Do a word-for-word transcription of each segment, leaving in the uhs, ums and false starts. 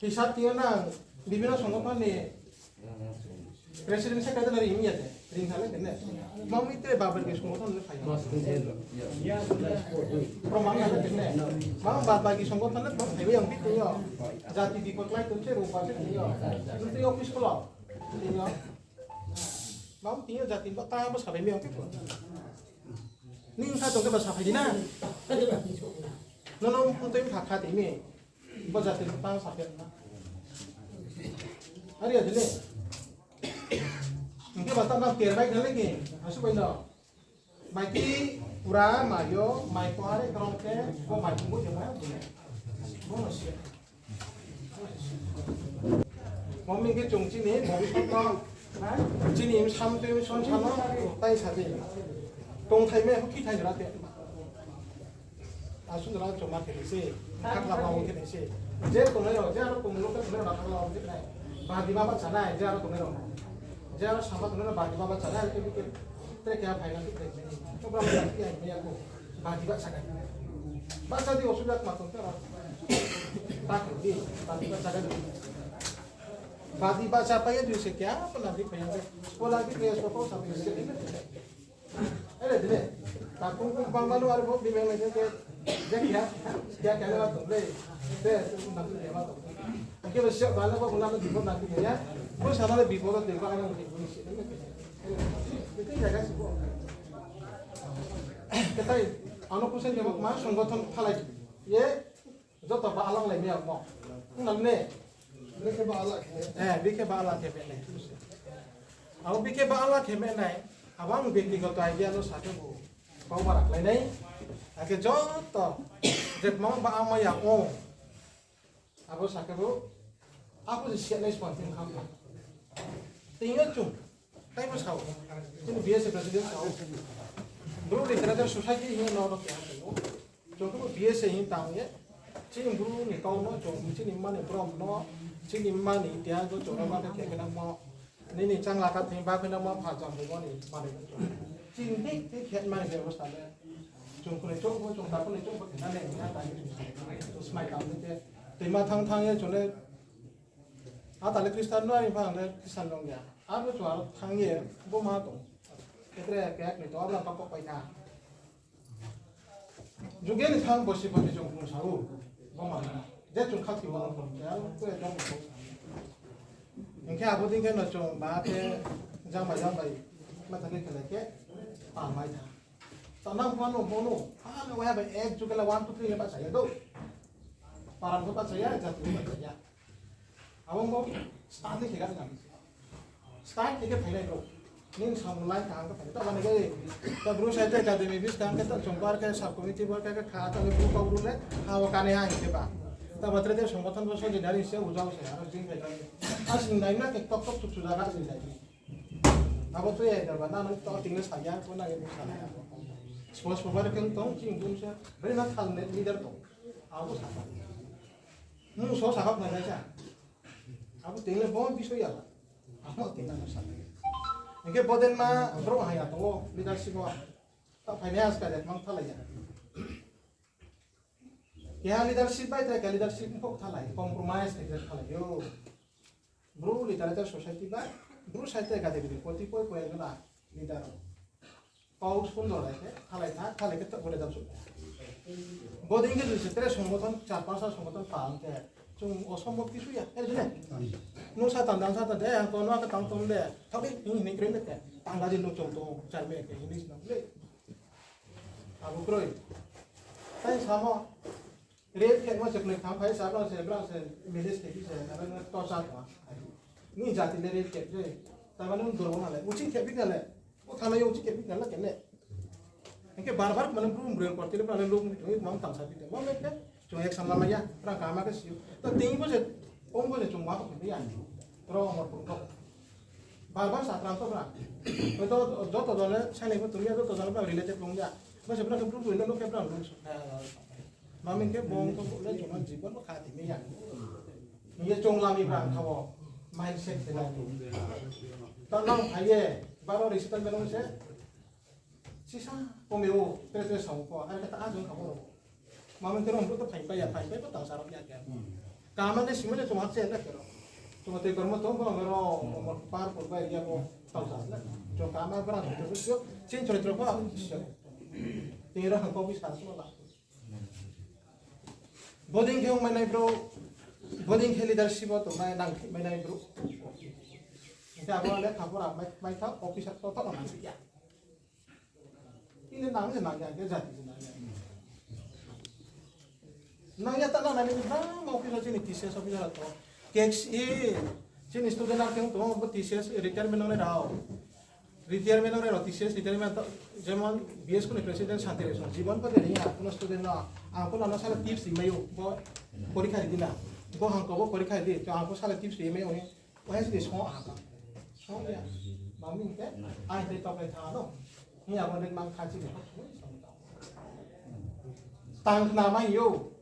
Hisab tio nang bibhinno songothon ni president secretary ring ya de, ring thale kene. Mami te babar ke songothon le phai. Proman na kene. Mang babar ke songothon le proman phai yang pi tio. Jati di koklai tun se rupa se tio. Tun tio office kolo. Tio. Mang tio jati ba ta ba sabai mi yang pi ko. Ning sa tong ke ba sabai di na. Nono tun tio kha kha timi. Bo jati ni tang saphi na. Ari adile. Hingke ba tang nang ter bai na lagi. Asu bai no. Mai ti pura mai yo, mai ko are krong ke, bo mai tungbo je mai. Bo no sia. Mami ke chung chini, bo bi sokno. Chini sam tu sam sam no, tai sa di. Tong thai me, huki thai jora te. Asun jora choma khe nai se, khakla ba khe nai se. Je tongnai rao, je aro tongmung rao khe tongnai rao khakla ba khe nai. Badi ba ba chanai, je aro tongnai rao. Je aro sama tongnai rao badi ba ba chanai, khe khe tre khe phai na khe tre. Chokra ba khe ya, ya ko. Badi ba chanai. Ba sa di osubida ma tong khe rao. Ta khe di, badi ba chanai. Badi ba cha pa ya di se kya, pa na di pa ya. Ko la di pa ya, so ko sa di se. Ele dile. Takung kung bang balu aro bo bimeng le ke. Je kya, kya kya le ba tong le. Be, na tu le ba tong. Ke ba siap ba le ba bula le bipod na tu ya. Bo sana le bipod de ba na ni. Ele, itu jaga sih bo. Ketai, ano kusen ke ma songgothon thalai. Ye, Joto ba alang lai mia mo. Nang ne? Bikhe ba alang khe. Eh, bikhe ba alang khe bene. Abo bikhe ba alang khe menai. Abo ang bektigoto idea no sa khe bo. Kau ba raklai nai. Ake joto. Je ma ba ama ya o. Abo sa khe bo. Abo je siya nai spontan kham. Tingyo chung. Taibo sao, chini B S A president sao, Bru Literature Society hing no no keha tong ou. Chung khe bo B S A hing tang ye, chini Bru ni kau no chung, chini mma ni brom no, chini mma ni itihas no chung no ma khe khe nangmo, nini changla kha thing ba khe nangmo pha jam ni bo ni manoi no chung. Chini thik thik khe mani bebosta le. Chung khunui chouh bo, chung ta khunui chouh bo khe na le, na ta ni chung smai tang ni khe. Toima thang thang ye chung le, A tale Christian no, ani phang le Christian nong ya. Abo chung aro thang ye, bo ma tong. Ketre kek ni to, abo pa kok pai kha. Juge ni thang bosi bosi chung kung sa ou. Bo ma na. Je chung khati ma tong. Ya, ko ya jang ko. Hingkhe abo ding khe no chung ba khe jang bai jang bai. Ma thang khe khe lai khe. Pa mai tha. Ta nang phano bono. Pa no ya bai ek juge la one, two, three le ba sa ya do. Paran ko ba sa ya, jati ko ba sa ya. Abo bo start ni khe ga nang. Start ni khe phainai bro. Ning samung lai kaham khe phainai. Tabani khe, ta Bru Sahitya Academy buskang khe ta chung bar khe sub committee bar khe kha ta Bru kau Bru le ha wa kane ha hing khe ba. Ta batre te songgothon bo sojinari se ujao se aro jing khai ta. Asing nai na khe tok tok chuk chuk jaga asing nai. Abo tui ya ba na nang to ting le sa ya ko na ye sa na ya. Spos po bar khe tong ching bun se. Bre na thal ne leader tong. Abo sa. Mung so sahab nai nai sa. Abo tini le bo bisoy ya. Abo tini le sa. Hingkhe boden ma brouh haya tongo leadership o. Ta phainai aska de mang thalai ya. Keha leadership bai tei keha leadership mpok thalai, compromise khe thalai yo. Bru Literature Society bai, Bru Sahitya Academy ni koti poi poi gana leader. Kau sundor lai khe, thalai tha, thalai khe tok bole dam suk. Bodei khe jodi se tre songgothon, char panchta songgothon pa hing khe, chung osombhob kisu ya, eh, jene? Nung sa tang, ang sa tang, eh, ang kono ake tang tong le, thok di, hing hing kroi le khe, tang gaji nung chung tong, char me khe, hing di sinang le. Abo kroi. Tai samo, Rape khe ma se khnoi tham phai sa, brang se, brang se, manage khe phi se, aro no torture kha. Ni jati le rape khe je. Tabani nung dormo nalai. Uchih khe phi nalai. O thana yo uchih khe phi nalai kene. Hingkhe bar bar mane brum brum korte le brang le lung tong, mang tang sa phi de. Mang le khe, chung ek samla maya, brang kama khe siyo. Ta ting bo se, ong bo se chung ma khe ya. Ro mor pung kho. Bar bar sa tram to brang. Joto, joto jone, sani bo tung ya, joto jone brang related pung ya. Bo se brang khe brum brum no khe brang lung so. Mami khe bong to le chung jibon no kha ti me ya. Ye chung lami brang kha wo. Mindset de la. Ta nang phai ye, baro recital belong se. Sisa, kome o, tre tre sa ko, ar kata ajong kha wo. Mami khe rom to phai pa ya, phai pa to tang sa rom ya khe. Kama ni simi le chung ha chen le kero. Chung tei kormo tong bo ro, mo par por bai ya bo tau sa le. Chung kama bra chung sio, chin chori chori pa. Tei ro hang ko bi sa so la. Boding khe ong mai nai bro, boding khe leadership o tong nai nang khe mai nai bro. Hingke abo le khapora mai, mai thang officer to to nang ya. Ini nang je nang ya, ke jati je nang ya. Nang ya ta nang nai ni bang officer chini T C S officer to. K X E, chini student ar khe tong bo T C S retirement nang nai rao. Retirement nang rao, T C S retirement to, jemon B S K ni president Santi Rosong, jibon pho deri ya, kuno student no, ang pho no sala tips ri mai ou, bo porikha ri di na, bo hangko bo porikha ri di, to ang pho sala tips ri mai ou, o hai sini song ang ka, song ya, mami ke, ai tei to bai tha no, ni abo ni mang kha chini, tang na mai ou.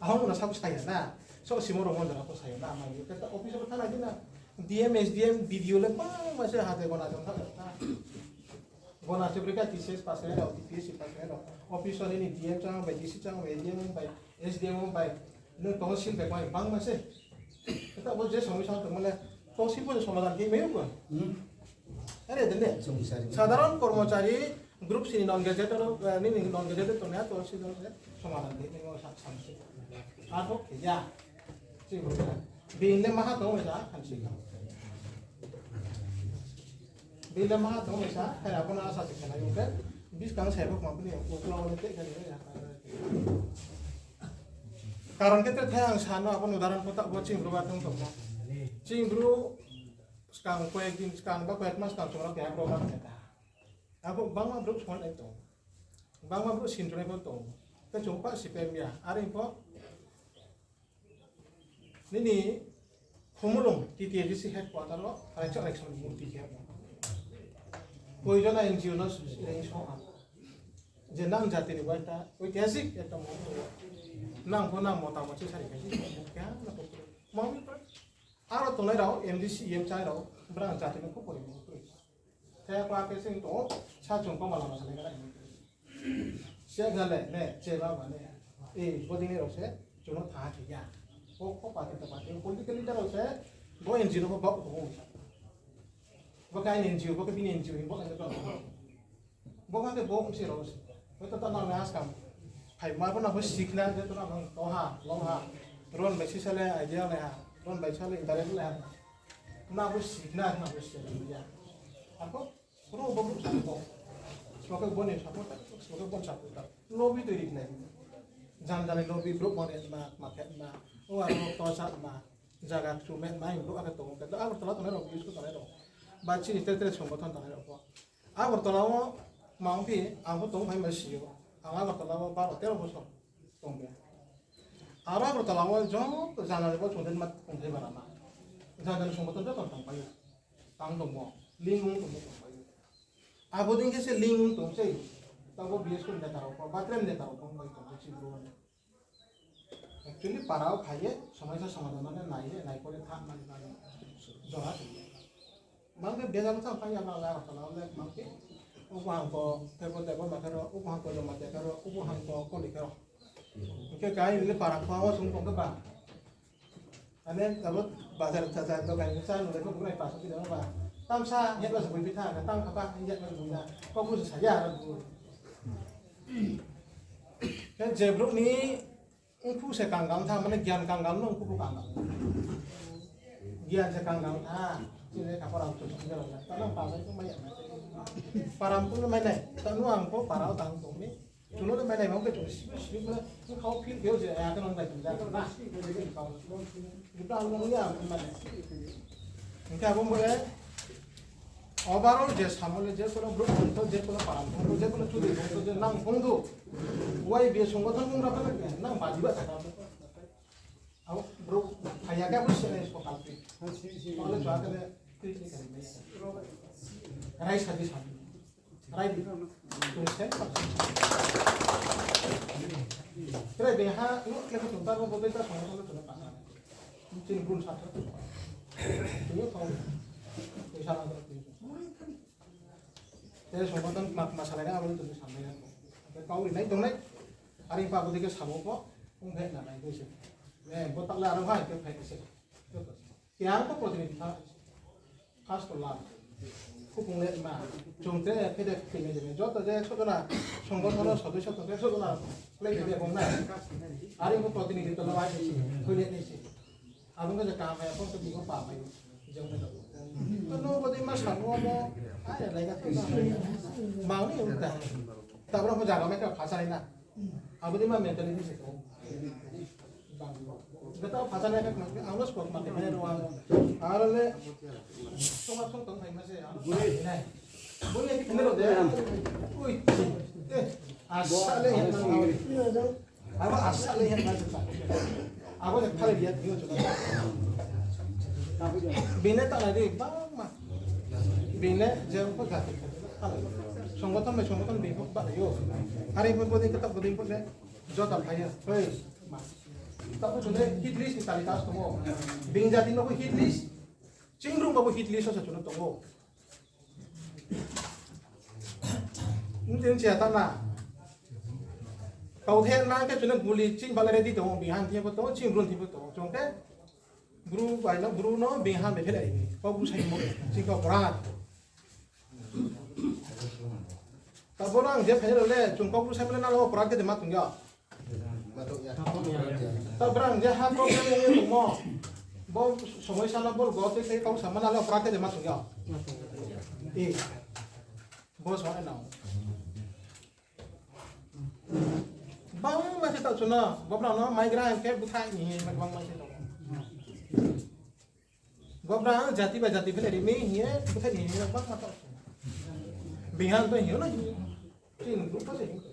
Ahong no sabo saya na. So simo rong jora ko saya na mai. Kata office ro thana dina. D M, S D M, B D O le bang ma se hate gona jong thana. Gona se brika T C S pass nai rao, T P S C pass nai rao. Office ni D M chang bai, D C chang bai, D M bai, S D M bai. No tohsil bai bang ma se. Kata bo je somosa tong mane tohsil bo somadan khe mai ou ko. Are dene. Sadharon kormochari, group C ni non gazette ro, eh, nini non gazette tongnai to si dong se, somadan de, nini sa, sa se. Ato khe ya. Si bo ya. Bini le maha tong sa, kan si ka. Bini le maha tong sa, kaya pona asa se kena yung ke. Buskang sai bo kma bini, ukla wale te kena ya. Karon khe te thai ang sano, abo udahoron kota bo ching bru ba tong tong. Ching bru skang koyek din skang ba koyek mas skang chungra keha program khe ta. Abo bangma brouh song nai tong. Bangma brouh sintonai pho tong. Khe chung pa sipem ya. Are pho nini Khumulwng T T A D C headquarter wo, Raichak Raisong ni murti khe. Koijona N G O no reing song ha. Je nang jati ni bai ta, oitihasik ekta murti. Nang pho nang mota mochi sari khaisi. Khe ha na pho. Mami pa. Aro tongnai rao, M D C, M chai rao, brang jati no kho pori mo tui. Khe pa khe sing to, sa chung koma lama salai kha. Siya gale, ne, che ba ba ne. E, bodei ni rao se, chung no tha khe ya. Bo kho party to party, political leader rao se, bo N G O no bo ba ko. Bo kai N G O, bo ke bini N G O, bo ke to. Bo ba ke bo se rao se. Bo to ta nang ne askam. Phai ma bo na bo sikna, je to na nang to ha, lo ha. Ron bai sisa le idea le ha. Ron bai sa le internet le ha. Na bo sikna, na bo sikna ya. Ako Ro bo brouh sa bo. Smoke bo ni supporter, smoke bo ni supporter. Lobby tui ri nai. Jan jan ni lobby brouh bo ni ma, ma khe ma. O aro to sa ma. Jaga chu me ma, brouh ake tong khe. Agartala tongnai rao, village ko tongnai rao. Ba chini tre tre songgothon tongnai rao bo. Agartala wo ma ong phi, ang bo tong phai ma si ou. Ang Agartala wo baro tero bosor tong khe. Aro Agartala wo joto jan jan ni bo chung den ma tong thai ba rama. Jan jan ni songgothon joto tong phai ou. Tang tongmo, link ong tongmo tong bai. Abo dei khe se link ong tong sei. Tabo B S K ni neta rao pho, batrem neta rao pho bai tong sei bro. Actually, para wo phai ye, somaisa somadan mane nai ye, nai pore tha mani mani. Jora tong ye. Mang khe bejal sa phai ya, mang la, tala le, mang khe. Ubo hang ko, tebo tebo ma khe ro, ubo hang ko joma te khe ro, ubo hang ko koli khe ro. Hingkhe kahini le para pho wo sung tong khe ba. Ane, abo bazar, bazar, dokan ni sa nung le, kok nai paso kilo ba. Tamsa, hep ba se bui pitha, na tang khaba, hep ba se bui na. Kok bu se saya, aro bu. Kan je brouh ni, ungphu se kangkang tha, mane gyan kangkang no ungphu kangkang. Gyan se kangkang tha, sini khapor ang tu sini ro, ta nang paso itu maya. Param pun mai nai, ta nu ang ko parao tang tong ni. Chuno le mai nai bang khe chung sibu sibu ma, kau phil khe je ya khe nang bai tong ja na. Gita ang nang ya mai nai. Hingkhe abo mo le, overall je samo le je kono brouh tong tho, je kono param tong tho, je kono chudri tong tho, je nang tong tho. Y B A songgothon tong ra pha nang baji ba thaka. Abo brouh phai ya khe abo se nai sokal pi. Tole chua khe le tui tui khe le. Rai sadi sadi. Rai di. Tui se. Rai di ha, no, kle ko tung ta ko bodei ta song ko tung ta. Tin gun sa. Tui thong. Tui sa na tui. Te songgothon ma, ma salai na abo tui sa nai na. Te kau ri nai tong nai. Are pa bodei khe samo ko. Ung he na nai tui se. Bo takla aro hai khe phai se. Keha pho protinidhi tha. First to last. Khupung le ma. Chung te khe de khe de joto je ekso jona songgothon no sodosso tong khe ekso jona le khe de bung na. Are bo protinidhi to no ai ni se. Thoi le ni se. Abo khe je kaham hai, abo khe bibo pa mai. Jeng na. To no bo de ma sa no mo. Ai lai ga to na. Ma ni ulta. Ta bro ko jaga me ka phasa na. Abo de ma mentality se ko. Gata phasa na ka ang no spot ma te mai ro ang. Aro le. Song song tong hai ma se. Ang no nai. Bo ye kini ro de. Ui. Eh. Asa le yan na. Abo asa le yan na. Abo je khale dia dio chu. Bini ta na de bangma. Bini je ko jati. Songgothon bai songgothon bini ba yo. Are bo bo de kata bo de bo le. Jota phai ya. Hei. Ma. Ta bo chu le hit list ni tali tas tongo. Bini jati no bo hit list. Ching rung ba bo hit list sa chu no tongo. Ntin sia ta na. Tau the na khe chuna guli ching bala ready tongo, bini han thing pho tongo, ching brun thing pho tongo. Chung khe bru bai no, bru no bini han bai phele. Kau bru sai mo, ching kau pora. Ta bo rang je phai le, chung kau bru sai mo le na lo pora khe de ma tong ya. Ta brang je ha problem ye tongmo. Bo somoi sana bol go te te kau sama na lo pra te de ma tong ya. E. Bo so na. Bang ma se ta chuna, bo brang no migrant ke buthai ni, bang ma se ta. Gobra ang jati ba jati phele ri mi hing ye, bthai ni hing ye, bang ma tong. Bihang to hing ye, no hing ye. Chini group to se hing ye.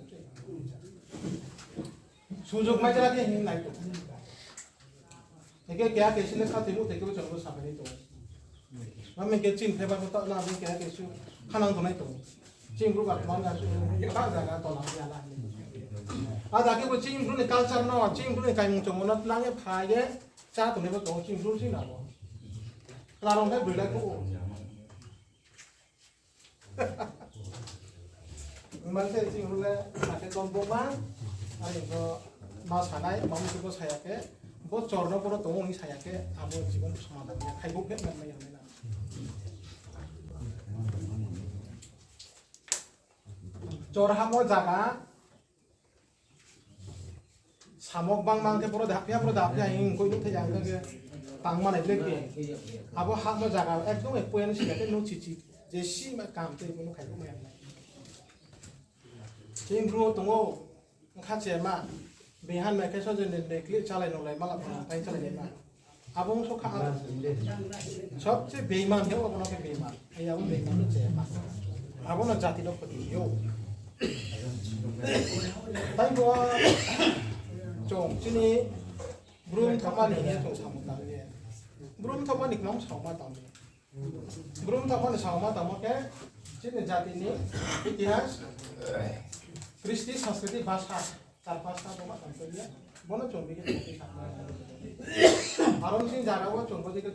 Sujog mai jala khe hing nai to. Eke kya ke sile kha timu te ke bo chang bo sa phai to. Mami ke chin phai ba to na, mi kya ke su khanang to nai to. Chini group ba tma na su, ba jaga to na ya la. A da ke bo chini group ni culture no, chini group ni kaimung chong no, nang ye phai ye, Chá tongnai bo tongo, chini bru si na bo. Klarong khe broi lai kho. Himba se chini bru le, sa khe ton bo ma, ani bo ma sanai, ma musu bo saya khe, bo chor no boro tongo hing saya khe, abo jibon somadan ya, khai bo khe man mai ya mai na. Chor hamo jaga, Samok bang mang khe boro da hapya, boro da hapya, hing koi nuk thai jang khe tang manai ble khe. Abo hamo jaga ekdom ek point si khe nu chichi je si ma kam te bo nu khai ko mai. Chini bru tongo, kha che ma, behan mai khe so je ne, ne kli chalai nolai mala, tai chalai ma. Abo ong so kha aro. Sobse beiman khe abo no khe beiman. Ai abo beiman no che ma. Abo no jati no khoti yo. Tai bo chung chini brum thokma ni ye chung samung tang ye. Brum thokma ni khnang sauma tang ye. Brum thokma ni sauma tangmo khe chini jati ni itihas, kristi, sanskriti, bhasha. Char pasta bo ma tang tong ya. Bono chung bini tong sa. Aro sing jara wo chung bo dikhe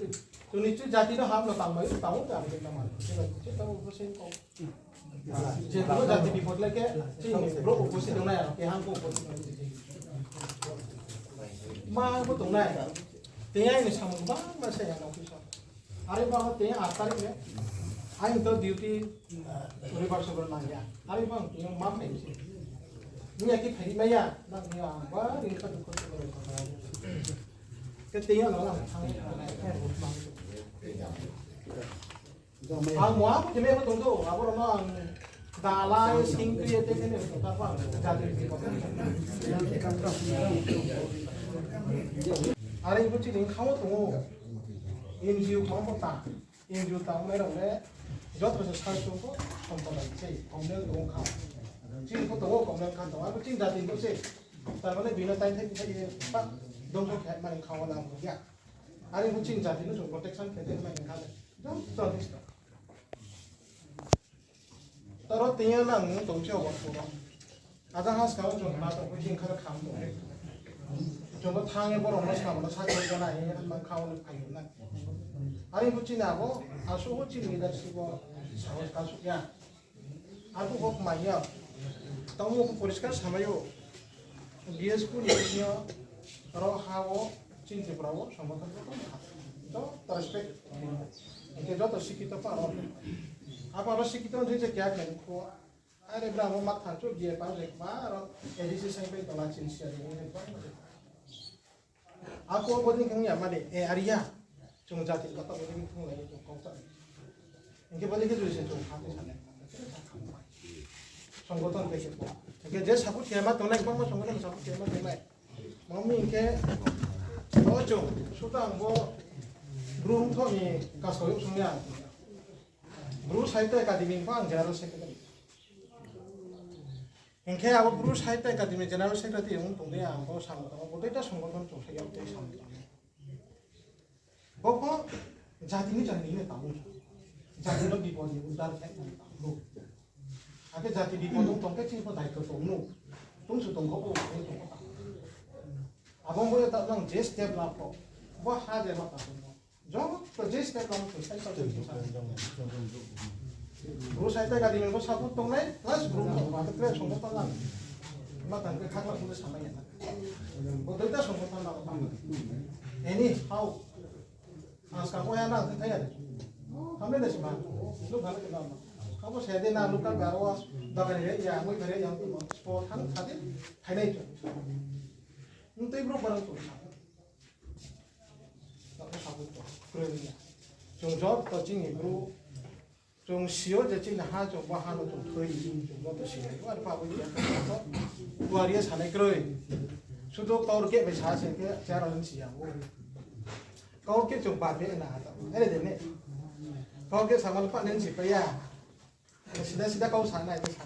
chung ni chu jati no ham no tang bai tang ta ri na ma. Je bai chu tang bo sing ko. Je bo jati bipod le khe chini bro uposit tongnai, keham ko uposit tongnai. Ma bo tongnai. Tei ai ni samung ba ma se ya no kisa. Are ba ho tei aat tarik le. Aini to duty, uh, reversible nang ya. Are ba ang tei ma phai se. Ni ya ki phai mai ya, nang ni ang ba ni ka dukho se. Ke tei ya no lang thang. Ang mo abo je me tong do, abo no ang Dalai sing tu ye te kene ta pa jadi. Are ibu chini khamo tongo. N G O khamo ta. N G O ta mai rong le. Joto se sai tongo, kompon se, kompon tongo kha. Chini ko tongo, kompon kha tongo. Abo chini jati bo se. Tar mane bina tai thai thai ye pa. Dong ko khe mani khamo na ya. Are ibu chini jati no protection khe te mani kha. Dong so. Toro tini yo nang tong se obo puro. Aja has kau chung ma tong, jing khar kham tong. Chung bo thang ye borok no sa, borok sa khe jana ye, man khau no phai na. Ani bo chini abo, asu bo chini leadership bo, sa, sa su ya. Abo bo mai ya. Tamo bo poriskar samai yo. D S P ni yo, ro ha o, Chini Tripura wo songbothon joto ha, joto respect. Hingke joto sikito pa ro. Apa ro sikito ni je kya kya ko. Are bra mo mak than chu je pa je ma ro. A D C sai pe tola chin sia de ba. Ako bodin kang ya mane e area. Chung jati kata bodin kang lai chung kau ta. Hingke bodin ke jui se chung ha te sane. Songbothon ke se. Hingke je support khe ma tongnai, bangma songbothon support khe ma tongnai. Mami hingke, o chung, suta ang bo Bru mtho ni kasao yuk sung ya. Bru Sahitya Academy ni pho ang General Secretary. Hingke abo Bru Sahitya Academy General Secretary wng tong de ang bo songbothon, bo duita songbothon chung sa yag tei songbothon. Bo pho jati ni jani ni tamo. Jati no bipod ni udar khe tamo. Ake jati bipod tong khe chini pho daito tong no. Tungsu tong kho bo tong kho. Abo bo ta nang je step la pho. Bo ha je ma ta tong. Joto je step la pho sai sa tong sa. Bru Sahitya Academy bo support tongnai, plus Bru pho ma khe songbothon lang. Ma tang khe khakla pho samai ya. Bo duita songbothon lang. Anyhow. Aska mo ya na thai ya. Hamle de sima. Lu bhalo ke na. Abo se de na local garo. Dagai re ya, mui bere ya, sport thang thade. Thainai to. Ntei bro barang to. Tabo sabu to. Kroi ya. Chung job to chini bro. Chung sio je chini ha chung bo ha no chung thoi chung no to si. Ar pa bo ya. Kuaria sanai kroi. Sudo kaur ke bai sa se ke chara ni si ya. Kaur ke chung ba de na ha ta. Ere de ne. Kaur ke sa mal pa nen si pa ya. Sida sida kau sa nai de sa.